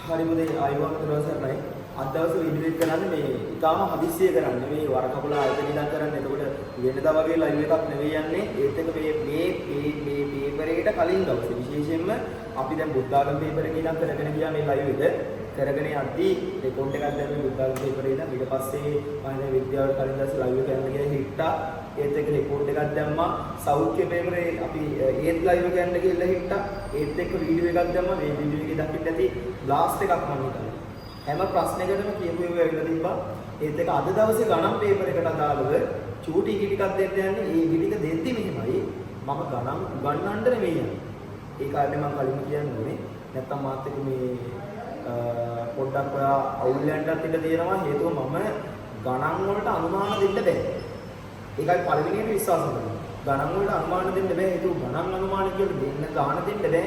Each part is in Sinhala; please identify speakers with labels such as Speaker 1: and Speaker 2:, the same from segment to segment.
Speaker 1: හරි පුතේ, ආයුබෝවන්, තෙරුවන් සරණයි. අද දවසේ වීඩියෝ එක කරන්නේ මේ ඉතාම හදිස්සිය කරන්නේ මේ වර කපලා ආයතන ඉඳන් කරන්නේ. එතකොට වෙනදා වගේ ලයිව් එකක් නෙවෙයි යන්නේ. ඒත් එක මේ මේ මේ මේ පේපර් එකට කලින් දවසේ විශේෂයෙන්ම අපි දැන් බුද්ධාගම පේපර් එකේ ඉඳන් කරගෙන ගියා. මේ ලයිව් එක කරගෙන යද්දී රෙකෝඩ් එකක් දැම්මේ බුද්ධාගම පේපර් එකේ ඉඳන්. ඊට පස්සේ මම දැන් විද්‍යාවට කලින් දවසේ ලයිව් එක යන්න ගියා හිට්ටා. ඒත් එක්ක රෙකෝඩ් එකක් දැම්මා. සෞඛ්‍ය පේපරේ අපි ඒත් ලයිව් එක යන්න ගිහලා හිට්ටා. ඒත් එක්ක වීඩියෝ එකක් දැම්මා. මේ වීඩියෝ එකේ දකින්න ඇති බ්ලාස්ට් එකක් මම හිතන්නේ. හැම ප්‍රශ්නයකටම කියපු ඒවා ඇවිල්ලා තිබ්බා. ඒත් එක්ක අද දවසේ ගණන් පේපර් එකට අදාළව චූටි ඉඟි ටිකක් දෙන්න යන්නේ. ඒ ඉඟි ටික දෙද්දි මෙහෙමයි, මම ගණන් උගන්වන්න නෙමෙයි යන්නේ. ඒ කාරණේ මම කලින් කියන්න ඕනේ. නැත්තම් මාත් එක්ක මේ පොඩ්ඩක් ඔයා අවුල් යන්නත් ඉඩ තියෙනවා. හේතුව මම ගණන් වලට අනුමාන දෙන්න බෑ. ඒකයි පළවෙනියට විශ්වාස කරන්නේ. ගණන් වලට අනුමාන දෙන්න බෑ. හේතුව ගණන් අනුමාන කියලා දෙන්න ගාන දෙන්න බෑනේ.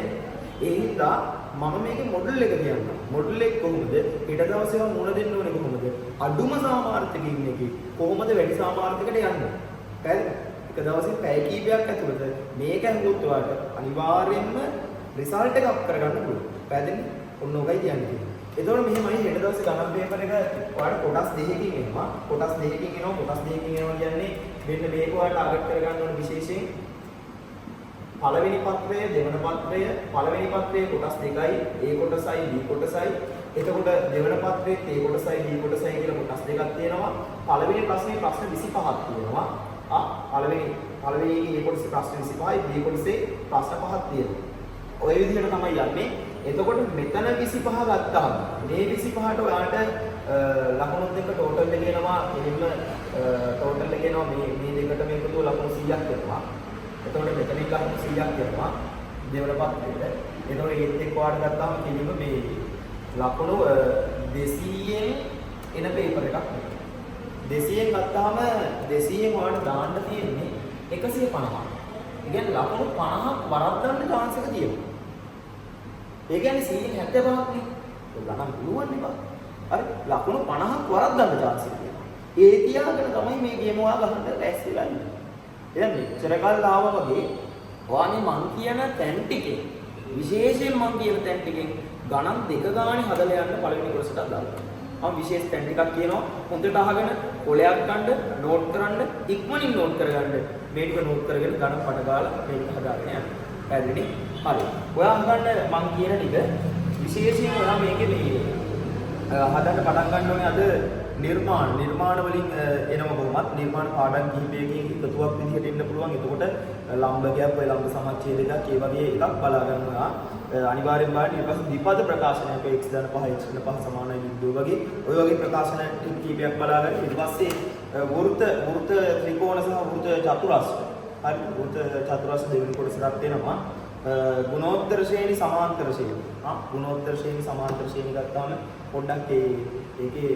Speaker 1: ඒ හින්දා මම මේකේ මොඩල් එක කියන්නම්. මොඩල් එක කොහොමද? හෙට දවසේ මම මුණ දෙන්න ඕනේ කොහොමද? අඩුම සාමාර්ථකේ ඉන්න එකේ කොහොමද වැඩි සාමාර්ථයකට යන්නේ? පැහැදිලිද? එක දවසේ පැය කීපයක් ඇතුළත මේක ඇහුවොත් ඔයාලට අනිවාර්යයෙන්ම රිසල්ට් එක අප් කරගන්න පුළුවන්. පැහැදිලිද? ඔන්න ඔකයි කියන්නේ. එතකොට මෙහෙමයි, හෙට දවසේ ගණන් පේපර් එක ඔයාලට කොටස් දෙකකින් එනවා. කොටස් දෙකකින් එනවා. කොටස් දෙකකින් එනවා කියන්නේ මෙන්න මේක ඔයාලට ටාගට් කරගන්න ඕන. විශේෂයෙන් පළවෙනි පත්‍රය, දෙවන පත්‍රය. පළවෙනි පත්‍රයේ කොටස් දෙකයි, A කොටසයි B කොටසයි. එතකොට දෙවන පත්‍රයේත් A කොටසයි B කොටසයි කියලා කොටස් දෙකක් තියෙනවා. පළවෙනි ප්‍රශ්නේ ප්‍රශ්න 25ක් තියෙනවා. ආ පළවෙනි පළවෙනි එකේ A කොටසේ ප්‍රශ්න 25යි, B කොටසේ ප්‍රශ්න පහක් තියෙනවා. ඔය විදිහට තමයි යන්නේ. එතකොට මෙතන 25 ගත්තාම මේ 25ට ඔයාලට ලකුණුත් එක්ක ටෝටල් එක එනවා. එහෙම ටෝටල් එක එනවා මේ මේ දෙකටම එකතුව ලකුණු 100ක් වෙනවා. එතකොට මෙතනින් ලකුණු 100ක් එනවා දෙවන පත්‍රයට. එතකොට ඒත් එක්ක ඔයාලට ගත්තාම කෙලින්ම මේ ලකුණු 200න් එන පේපර් එකක් මේක. 200න් ගත්තාම 200න් ඔයාලට දාන්න තියෙන්නේ 150ක්. ඒ කියන්නේ ලකුණු 50ක් වරද්දන්න චාන්ස් එක තියෙනවා. ඒ කියන්නේ 175ක් නේ. ඔය ගණන් පුළුවන් නේ බං. හරි, ලකුණු 50ක් වරද්දන්න චාන්ස් එක තියෙනවා. ඒ තියාගෙන තමයි මේ ගේම ඔයා ගහන්න ලෑස්ති වෙලා ඉන්නේ. එහෙනම් මෙච්චර කල් ආවා වගේ ඔයා මේ මං කියන තැන් ටිකෙන්, විශේෂයෙන් මං කියන තැන් ටිකෙන් ගණන් දෙක ගානේ හදලා යන්න පළවෙනි කොටසට අදාළ. මම විශේෂ තැන් ටිකක් කියනවා. හොඳට අහගෙන කොලයක් ගන්න, නෝට් කරන්න, ඉක්මනින් නෝට් කරගන්න. මේ ටික නෝට් කරගෙන ගණන් පට ගාලා මේ ටික හදාගෙන යන්න. පැහැදිලිනේ? හරි. ඔයා අහගන්න මං කියන ටික. විශේෂයෙන් ඔයා මේකේ මේ හදන්න පටන් ගන්න ඕනේ අද නිර්මාණ නිර්මාණ වලින් එනව. කොහොමත් නිර්මාණ පාඩම් කිහිපයකින් එකතුවක් විදිහට එන්න පුළුවන්. එතකොට ලම්බකයක්, ඔය ලම්බ සමච්ඡේදයක්, ඒ වගේ එකක් බලා ගන්න ඔයා අනිවාර්යෙන් බලන්න. ඊට පස්සේ ද්විපද ප්‍රකාශනයක්, x ධන 5 x ඍණ 5 සමානයි බිංදුව වගේ ඔය වගේ ප්‍රකාශන ටික කීපයක් බලා ගන්න. ඊට පස්සේ වෘත්ත වෘත්ත ත්‍රිකෝණ සහ වෘත්ත චතුරස්‍ර. හරි, වෘත්ත චතුරස්‍ර දෙවෙනි කොටසටත් එනවා. ගුණෝත්තර ශ්‍රේණි, සමාන්තර ශ්‍රේණි. ආ ගුණෝත්තර ශ්‍රේණි, සමාන්තර ශ්‍රේණි ගත්තාම පොඩ්ඩක් ඒ ඒකේ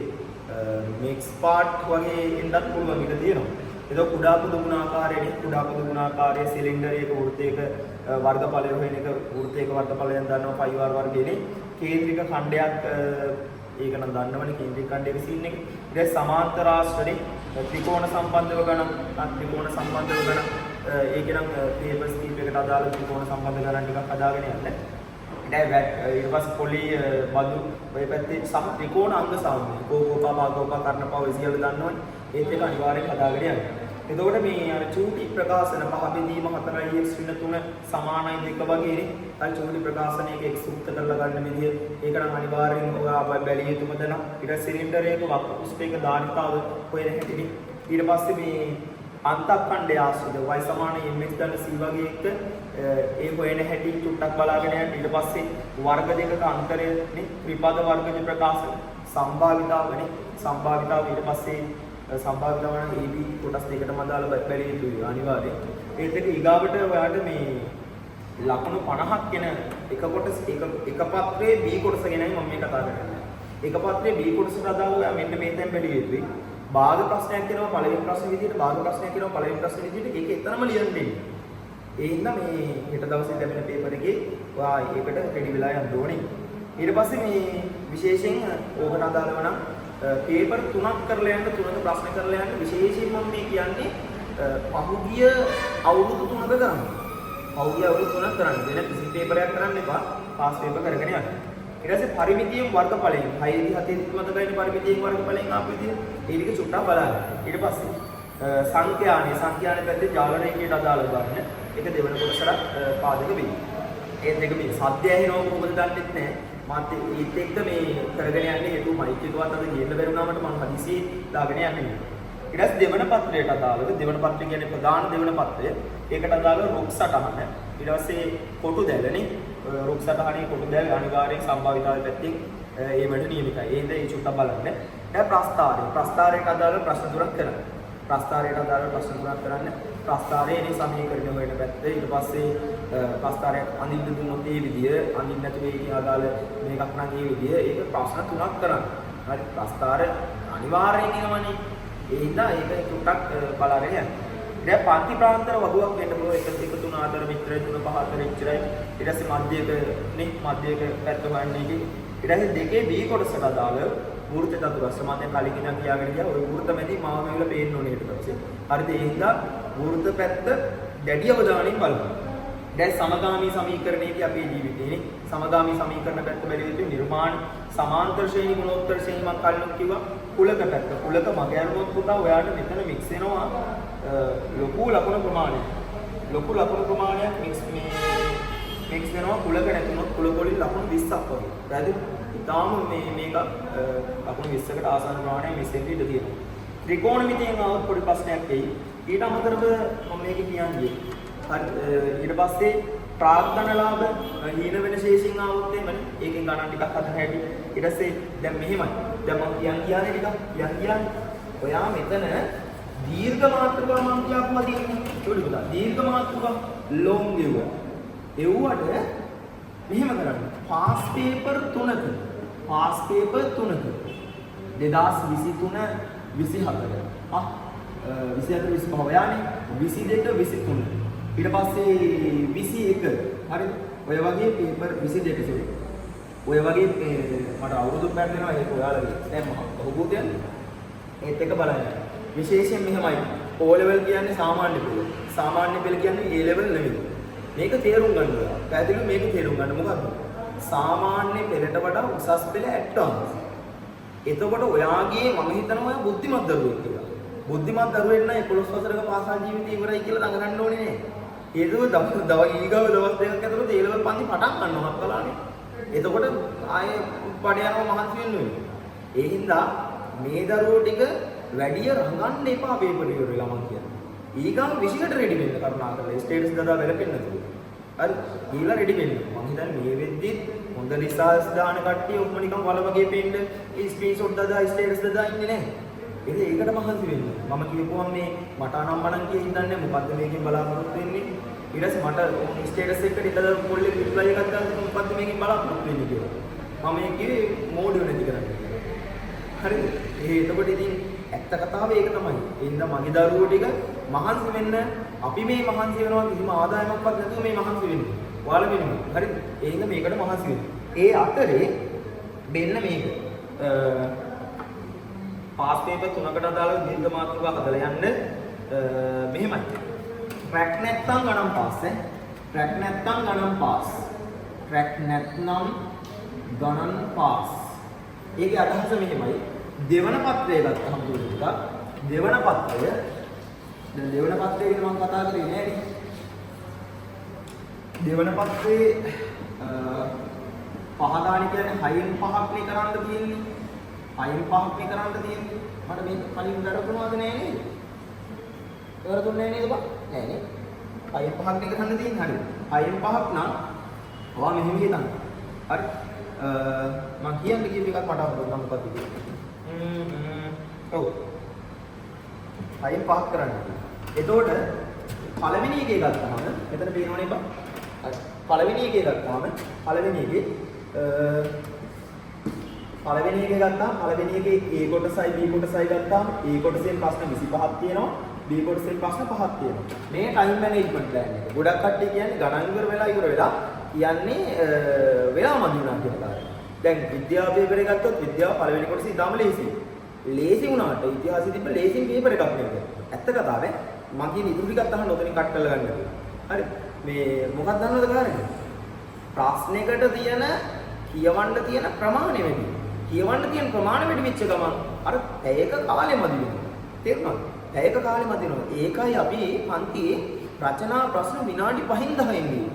Speaker 1: මික්ස් පාර්ට් වගේ එන්නත් පුළුවන් ඉඩ තියෙනවා. එතකොට කුඩා පොදු ගුණාකාරයනේ, කුඩා පොදු ගුණාකාරය, සිලින්ඩරයක වෘත්තයක වර්ගඵලය හොයන එක, වෘත්තයක වර්ගඵලයන් දන්නවා පයි ආර් වර්ගයනේ. කේන්ද්‍රික ඛණ්ඩයක්, ඒක නම් දන්නවනේ, කේන්ද්‍රික ඛණ්ඩයක සීන් එක. ඊට පස්සේ සමාන්තරාශ්‍රනේ, ත්‍රිකෝණ සම්බන්ධව ගණන්, ත්‍රිකෝණ සම්බන්ධව ගණන්, ඒක නම් පේපර්ස් කීපයකට අදාළ ත්‍රිකෝණ සම්බන්ධ ගණන් ටිකක් හදාගෙන යන්න. ඊට පස්සේ පොලි බදු ඔය පැත්තේ සහ ත්‍රිකෝණ අංග සාම්‍ය, කෝ කෝපා පා කෝපා කර්ණ පා ඔය සියල්ල දන්නවනේ. ඒත් එක අනිවාර්යෙන් හදාගෙන යන්න. එතකොට මේ අර චූටි ප්‍රකාශන පහ බෙදීම 4x ඍණ 3 සමානයි 2 වගේ නේ. අර චූටි ප්‍රකාශනයක x සුක්ත කරලා ගන්න විදිය, ඒක නම් අනිවාර්යෙන් ඔයා බැලිය යුතුම තැන. ඊට සිලින්ඩරයක වක්‍ර පෘෂ්ඨයක ධාරිතාව හොයන හැටිනේ. ඊට පස්සේ මේ අන්තఃඛණ්ඩය ආශ්‍රිත y සමාන mx ධන c වගේ එක ඒ හොයන හැටි චුට්ටක් බලාගෙන යන්න. ඊට පස්සේ වර්ග දෙකක අන්තරය නේ, ත්‍රිපද වර්ගජ ප්‍රකාශන, සම්භාවිතාවනේ, සම්භාවිතාව. ඊට පස්සේ සම්භාවිතාව නම් AB කොටස් දෙකටම අදාළ බැලිය යුතුයි අනිවාර්යෙන්. ඒත් එක ඊගාවට ඔයාට මේ ලකුණු 50ක් එන එක කොටස, එක එක පත්‍රයේ B කොටස ගැනයි මම මේ කතා කරන්නේ. එක පත්‍රයේ B කොටසට අදාළව ඔයා මෙන්න මේ තැන් බැලිය යුතුයි. භාග ප්‍රශ්නයක් එනවා පළවෙනි ප්‍රශ්න විදිහට, භාග ප්‍රශ්නයක් එනවා පළවෙනි ප්‍රශ්න විදිහට. ඒක එතනම ලියන්න දෙන්නේ. ඒ හින්දා මේ හෙට දවසේ ලැබෙන පේපර් එකේ ඔයා ඒකට රෙඩි වෙලා යන්න ඕනේ. ඊට පස්සේ මේ විශේෂයෙන් ඕකට අදාළව නම් පේපර් තුනක් කරලා යන්න, තුනක ප්‍රශ්න කරලා යන්න. විශේෂයෙන් මම මේ කියන්නේ පහුගිය අවුරුදු තුනක කරන්න. පහුගිය අවුරුදු තුනක් කරන්න. වෙන කිසි පේපරයක් කරන්න එපා. පාස් පේපර් කරගෙන යන්න. ඊට පස්සේ පරිමිතියෙන් වර්ගඵලයෙන් 6 දී 7 දී මතකයිනේ පරිමිතියෙන් වර්ගඵලයෙන් ආපු විදිය. ඒ ටික චුට්ටක් බලන්න. ඊට පස්සේ සංඛ්‍යානේ සංඛ්‍යානේ පැත්තේ ජාල රේඛයට අදාළව බලන්න. ඒක දෙවන කොටසට පාදක වෙයි. ඒත් එක මේ සද්ද ඇහෙනව කොහොමද දන්නෙත් නෑ. මාත් ඒත් එක්ක මේ කරගෙන යන්නේ හේතුව මයික් එකවත් අද ගේන්න බැරි වුණා මට මං හදිසියේ දාගෙන යන්නේ නේ. ඊට පස්සේ දෙවන පත්‍රයට අදාළව දෙවන පත්‍රය කියන්නේ ප්‍රධාන දෙවන පත්‍රය. ඒකට අදාළව රුක් සටහන. ඊට පස්සේ කොටු දැලනේ. රුක් සටහනේ කොටු දැල් අනිවාර්යෙන් සම්භාවිතාවය පැත්තෙන් ඒ වැඩ නියමිතයි. ඒ හින්දා ඒ චුට්ටක් බලන්න. දැන් ප්‍රස්තාරය. ප්‍රස්තාරයට අදාළව ප්‍රශ්න තුනක් කරන්න. ප්‍රස්තාරයට අදාළව ප්‍රශ්න තුනක් කරන්න. ප්‍රස්තාරයේනේ සමීකරණ හොයන පැත්ත. ඊට පස්සේ ප්‍රස්තාරයක් අඳින්න දුන්නොත් ඒ විදිය, අඳින්න නැතුව ඒකේ අදාළ මේකක් නම් ඒ විදිය. ඒක ප්‍රශ්න තුනක් කරන්න. හරි ප්‍රස්තාර අනිවාර්යෙන් එනවනේ. ඒ හින්දා ඒක චුට්ටක් බලාගෙන යන්න. දැන් පන්ති ප්‍රාන්තර වගුවක් වෙන්න පුළුවන් 1 2 3 4 විතරයි 3 5 4 එච්චරයි. ඊට පස්සේ මධ්‍යක නේ මධ්‍යක පැත්ත හොයන්නේ එකේ. ඊට පස්සේ දෙකේ B කොටසට අදාළ වෘත්ත චතුරස්‍ර මම දැන් කලින් ඉඳන් කියාගෙන ගියා. ඔය වෘත්ත මැදි මාව මෙවිලා පේන්න ඕනේ ඊට පස්සේ. හරිද? ඒ හින්දා වෘත්ත පැත්ත දැඩි අවධානයෙන් බලන්න. දැන් සමගාමී සමීකරණයේදී අපේ ජීවිතේ නේ සමගාමී සමීකරණ පැත්ත බැලුව යුතුයි. නිර්මාණ සමාන්තර ශ්‍රේණි ගුණෝත්තර ශ්‍රේණි මම කලින් කිව්වා. කුලක පැත්ත කුලක මග ඇරුණොත් පුතා ඔයාට මෙතන මික්ස් වෙනවා ලොකු ලකුණු ප්‍රමාණයක්. ලොකු ලකුණු ප්‍රමාණයක් මික්ස් මේ මික්ස් වෙනවා කුලක නැතුනොත් කුලක වලින් ලකුණු 20ක් වගේ. පැහැදිලිද? ඉතාලම මේ මේක ලකුණු 20කට ආසන්න ප්‍රමාණයක් මිස් වෙන්න ඉඩ තියෙනවා. ත්‍රිකෝණමිතියෙන් ආවොත් පොඩි ප්‍රශ්නයක් එයි. ඊට අමතරව මම මේක කියන්නේ හරි ඊට පස්සේ ප්‍රාග්ධන ලාභ හීන වෙන ශේෂින් ආවොත් එහෙමනේ ඒකෙන් ගණන් ටිකක් හදන හැටි. ඊට පස්සේ දැන් මෙහෙමයි. දැන් මම කියන් කියන්නේ ටිකක් කියන් කියන්නේ ඔයා මෙතන දීර්ඝ මාතෘකා මම කියපුවා තියෙන්නේ. චුටි පුතා දීර්ඝ මාතෘකා ලොං එව්වා. එව්වට මෙහෙම කරන්න. පාස් පේපර් තුනක පාස් පේපර් තුනක 2023 24 ආ 24 25 ඔයානේ 22 23 ඊට පස්සේ 21 හරිද? ඔය වගේ පේපර් 22 සෝරි. ඔය වගේ මට අවුරුදු පැරදෙනවා ඒක ඔයාලගේ. දැන් මහ බහුබූතයන් ඒත් එක බලන්න. විශේෂයෙන් මෙහෙමයි. O level කියන්නේ සාමාන්‍ය පෙළ. සාමාන්‍ය පෙළ කියන්නේ A level නෙවෙයි. මේක තේරුම් ගන්න ඔයා. පැහැදිලිව මේක තේරුම් ගන්න මොකද්ද? සාමාන්‍ය පෙළට වඩා උසස් පෙළ ඇඩ්වාන්ස්. එතකොට ඔයාගේ මම හිතනවා ඔයා බුද්ධිමත් දරුවෙක් කියලා. බුද්ධිමත් දරුවෙක් නම් 11 වසරක පාසල් ජීවිතය ඉවරයි කියලා දඟලන්න ඕනේ නෑ. හේතුව දවස් දව ඊගාව දවස් දෙකක් ඇතුළත ඒ ලෙවල් පන්ති පටන් ගන්නවා හත්කලානේ. එතකොට ආයේ බඩ යනවා මහන්සි වෙන්න වෙනවා. ඒ හින්දා මේ දරුවෝ ටික වැඩිය රඟන්න එපා පේපර් ඉවර වෙලා මං කියන්නේ. ඊගාව 20කට රෙඩි වෙන්න කරුණාකරලා ස්ටේටස් දදා වැළපෙන්න නැතුව. හරි ගිහිල්ලා රෙඩි වෙන්න. මං හිතන්නේ මේ වෙද්දිත් හොඳ රිසල්ට්ස් දාන කට්ටිය ඔක්කොම නිකන් වල වගේ පේන්න ඒ ස්ක්‍රීන්ෂොට් දදා ස්ටේටස් දදා ඉන්නේ නැහැ. ඉතින් ඒකට මහන්සි වෙන්න. මම කියපුවම මේ මට අනම්මනම් කිය හිතන්නේ මොකද්ද මේකෙන් බලාපොරොත්තු වෙන්නේ. ඊට පස්සේ මට ස්ටේටස් එකට ඉඳලා පොල්ලේ රිප්ලයි එකක් දාන්න මොකද්ද මේකෙන් බලාපොරොත්තු වෙන්නේ කියලා. මම මේ කිව්වේ මෝඩියෝ නැති කරන්න කියලා. හරිද? ඒ එතකොට ඉතින් ඇත්ත කතාව ඒක තමයි. ඒ හින්දා මගේ දරුවෝ ටික මහන්සි වෙන්න අපි මේ මහන්සි වෙනවා කිසිම ආදායමක්වත් නැතුව මේ මහන්සි වෙන්නේ. ඔයාලා වෙනුවෙන්. හරිද? ඒ හින්දා මේකට මහන්සි වෙන්න. ඒ අතරේ මෙන්න මේක. පාස් පේපර් තුනකට අදාළව දීර්ඝ මාතෘකා හදලා යන්න මෙහෙමයි. ට්‍රැක් නැත්තම් ගණන් පාස් ඈ. ට්‍රැක් නැත්තම් ගණන් පාස්. ට්‍රැක් නැත්නම් ගණන් පාස්. ඒකේ අදහස මෙහෙමයි. දෙවන පත්‍රය ගත්තහම තුන දෙවන පත්‍රය දැන් දෙවන පත්‍රය ගැන මම කතා කරේ නෑනේ. දෙවන පත්‍රයේ පහ ගාන කියන්නේ හයෙන් පහක් නේ කරන්න තියෙන්නේ. හයෙන් පහක් නේ කරන්න තියෙන්නේ. මට මේක කලින් වැරදුනාද නෑ නේද? වැරදුන්නේ නෑ නේද බං? නෑ නේ. හයෙන් පහක් නේ කරන්න තියෙන්නේ. හරි. හයෙන් පහක් නම් ඔයා මෙහෙම හිතන්න. හරි. මං කියන්න කියපු එකක් මට අමතක වුණා මොකද්ද කියලා. ඔව්. හයෙන් පහක් කරන්න. එතකොට පළවෙනි එකේ ගත්තාම මෙතන පේනවනේ බං. හරි. පළවෙනි එකේ ගත්තාම පළවෙනි එකේ ගත්තාම පළවෙනි එකේ A කොටසයි B කොටසයි ගත්තාම A කොටසෙන් ප්‍රශ්න 25ක් තියෙනවා B කොටසෙන් ප්‍රශ්න පහක් තියෙනවා. මේ ටයිම් මැනේජ්මන්ට් ප්ලෑන් එක. ගොඩක් කට්ටිය කියන්නේ ගණන් ඉවර වෙලා ඉවර වෙලා කියන්නේ වෙලා මදි වුණා කියන කාරණා. දැන් විද්‍යාව පේපර් එක ගත්තොත් විද්‍යාව පළවෙනි කොටස ඉතාම ලේසියි. ලේසි වුණාට ඉතිහාසෙ තිබ්බ ලේසිම පේපර් එකක් නෙවෙයි. ඇත්ත කතාව ඈ. මං කියන ඉතුරු ටිකත් අහන්න ඔතනින් කට් කරලා ගන්න නැතුව. හරි. මේ මොකක්ද දන්නවද කාරණේ? ප්‍රශ්නෙකට තියෙන කියවන්න තියෙන ප්‍රමාණය වැඩි. කියවන්න තියෙන ප්‍රමාණය වැඩි වෙච්ච ගමන් අර පැයක කාලෙ මදි වෙනවා. තේරුණාද? පැයක කාලෙ මදි වෙනවා. ඒකයි අපි පන්තියේ රචනා ප්‍රශ්න විනාඩි 5න් 10න් ලියන්නේ.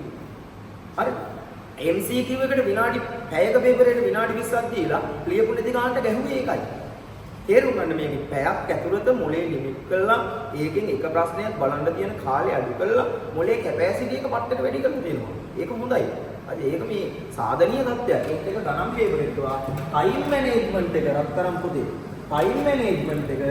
Speaker 1: හරි. MCQ එකට විනාඩි පැයක පේපර් එකට විනාඩි 20ක් දීලා ලියපු නැති ගානට ගැහුවේ ඒකයි. තේරුම් ගන්න, මේකේ පැයක් ඇතුළත මොලේ ලිමිට් කළා, ඒකෙන් එක ප්‍රශ්නයක් බලන්න තියෙන කාලය අඩු කළා, මොලේ කැපැසිටි එක පට්ටට වැඩි කරලා තියෙනවා. ඒක හොඳයි. හරි, ඒක මේ සාධනීය තත්ත්වයක්. ඒත් එක ගණන් පේපර් එකවා ටයිම් මැනේජ්මන්ට් එක රත්තරන් පොතේ. ටයිම් මැනේජ්මන්ට් එක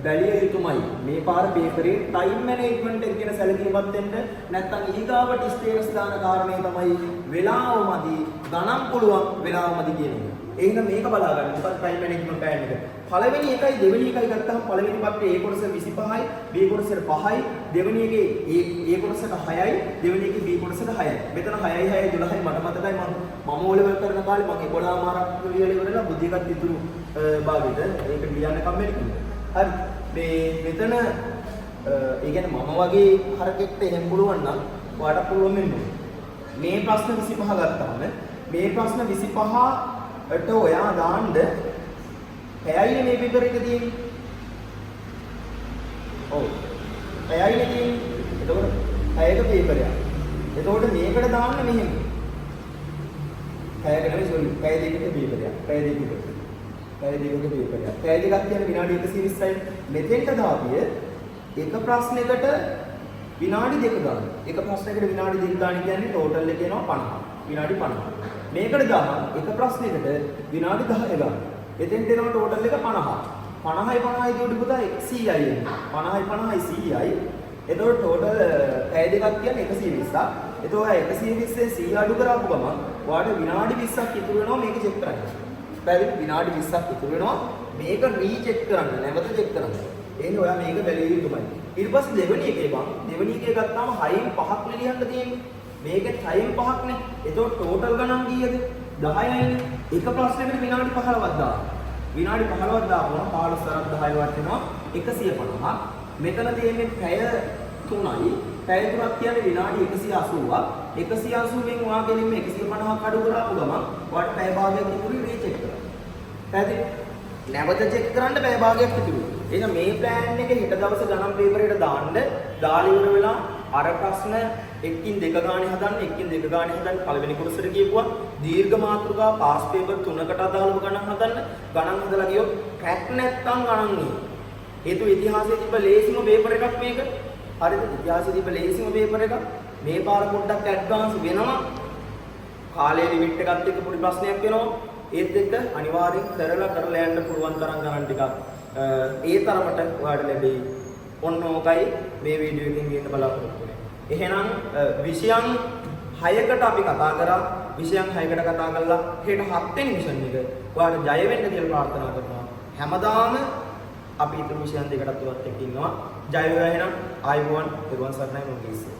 Speaker 1: බැලිය යුතුමයි. මේ පාර පේපරේ ටයිම් මැනේජ්මන්ට් එක ගැන සැලකිලිමත් වෙන්න. නැත්නම් ඊගාවට ස්ටේටස් දාන කාරණේ තමයි වෙලාව මදි, ගණන් පුළුවන්, වෙලාව මදි කියන එක. ඒ හින්දා මේක බලා ගන්න. මොකක්ද ටයිම් මැනේජ්මන්ට් ප්ලෑන් එක? පළවෙනි එකයි දෙවෙනි එකයි ගත්තාම පළවෙනි පත්‍රයේ A කොටස 25යි, B කොටසට 5යි, දෙවෙනි එකේ A A කොටසට 6යි, දෙවෙනි එකේ B කොටසට 6යි. මෙතන 6යි 6යි 12යි. මට මතකයි, මම මම ඕ ලෙවල් කරන කාලේ මම 11 මාරක් ලියලා ඉවරලා බුද්ධි එකත් ඉතුරු භාගෙට ඒක ලියන්න කම්මැලි වුණා. හරි. මේ මෙතන ඒ කියන්නේ මම වගේ හරකෙක්ට එහෙම පුළුවන් නම් ඔයාට පුළුවන් වෙන්න ඕනේ. මේ ප්‍රශ්න 25 ගත්තාම මේ ප්‍රශ්න 25ට ඔයා දාන්න පැයයිනේ මේ පේපර් එක තියෙන්නේ. ඔව්. පැයයිනේ තියෙන්නේ. එතකොට පැයක පේපරයක්. එතකොට මේකට දාන්න මෙහෙම. පැයක නෙවෙයි, සෝරි, පැය දෙකක පේපරයක්. පැය දෙකක. පැය දෙකක පේපරයක්. පැය දෙකක් කියන්නේ විනාඩි 120යි. මෙතෙන්ට දාපිය එක ප්‍රශ්නයකට විනාඩි 2 ගන්න. එක ප්‍රශ්නයකට විනාඩි 2 ගන්න කියන්නේ ටෝටල් එක එනවා 50. විනාඩි 50. මේකට දාහම එක ප්‍රශ්නයකට විනාඩි 10 ගන්න. එතෙන්ට එනවා ටෝටල් එක 50. 50යි 50යි කියුවට පුතා 100යි එන්නේ. 50යි 50යි 100යි. එතකොට ටෝටල් පැය දෙකක් කියන්නේ 120ක්. එතකොට ඔයා 120න් 100 අඩු කරාපු ගමන් ඔයාට විනාඩි 20ක් ඉතුරු වෙනවා මේක චෙක් කරන්න. පැහැදිලි? විනාඩි 20ක් ඉතුරු වෙනවා මේක රීචෙක් කරන්න, නැවත චෙක් කරන්න. එහෙනම් ඔයා මේක බැලිය යුතුමයි. ඊට පස්සේ දෙවෙනි එකේ බං, දෙවෙනි එකේ ගත්තාම 6න් 5ක් නේ ලියන්න තියෙන්නේ. මේකේ 6න් 5ක් නේ. එතකොට ටෝටල් ගණන් කීයද? 10යිනේ. එක ප්‍රශ්නයකට විනාඩි 15ක් දාන්න. විනාඩි 15ක් දාපුවම 15 සරක් 10 වට වෙනවා 150ක්. මෙතන තියෙන්නේ පැය 3යි. පැය 3ක් කියන්නේ විනාඩි 180ක්. 180න් ඔයා කෙලින්ම 150ක් අඩු කරාපු ගමන් ඔයාට පැය භාගයක් ඉතුරුයි රීචෙක් කරන්න. පැහැදිලි? නැවත චෙක් කරන්න පැය භාගයක් ඉතුරුයි. එහෙනම් මේ ප්ලෑන් එක හෙට දවසේ ගණන් පේපර් එකට දාන්න. දාලා ඉවර වෙලා අර ප්‍රශ්න එක්කින් දෙක ගානේ හදන්න, එක්කින් දෙක ගානේ හදන්න පළවෙනි කොටසට කියපුවා. දීර්ඝ මාතෘකා පාස් පේපර් තුනකට අදාළව ගණන් හදන්න. ගණන් හදලා ගියොත් ක්‍රැක් නැත්තම් ගණන් නේ. හේතුව ඉතිහාසයේ තිබ්බ ලේසිම පේපර් එකක් මේක. හරිද? ඉතිහාසයේ තිබ්බ ලේසිම පේපර් එකක්. මේ පාර පොඩ්ඩක් ඇඩ්වාන්ස් වෙනවා. කාලයේ ලිමිට් එකත් එක්ක පොඩි ප්‍රශ්නයක් වෙනවා. ඒත් එක්ක අනිවාර්යෙන් කරලා කරලා යන්න පුළුවන් තරම් ගණන් ටිකක් ඒ තරමට ඔයාලට ලැබෙයි. ඔන්න ඕකයි මේ වීඩියෝ එකෙන් ගේන්න බලාපොරොත්තු වෙන්නේ. එහෙනම් විෂයන් 6කට අපි කතා කරා. විෂයන් 6කට කතා කරලා හෙට 7 වෙනි මිෂන් එක ඔයාලට ජය වෙන්න කියලා ප්‍රාර්ථනා කරනවා. හැමදාම අපි ඉතුරු විෂයන් දෙකටත් ඔයත් එක්ක ඉන්නවා. ජය වේවා එහෙනම්. ආයුබෝවන්. තෙරුවන් සරණයි. මම ගිහින්.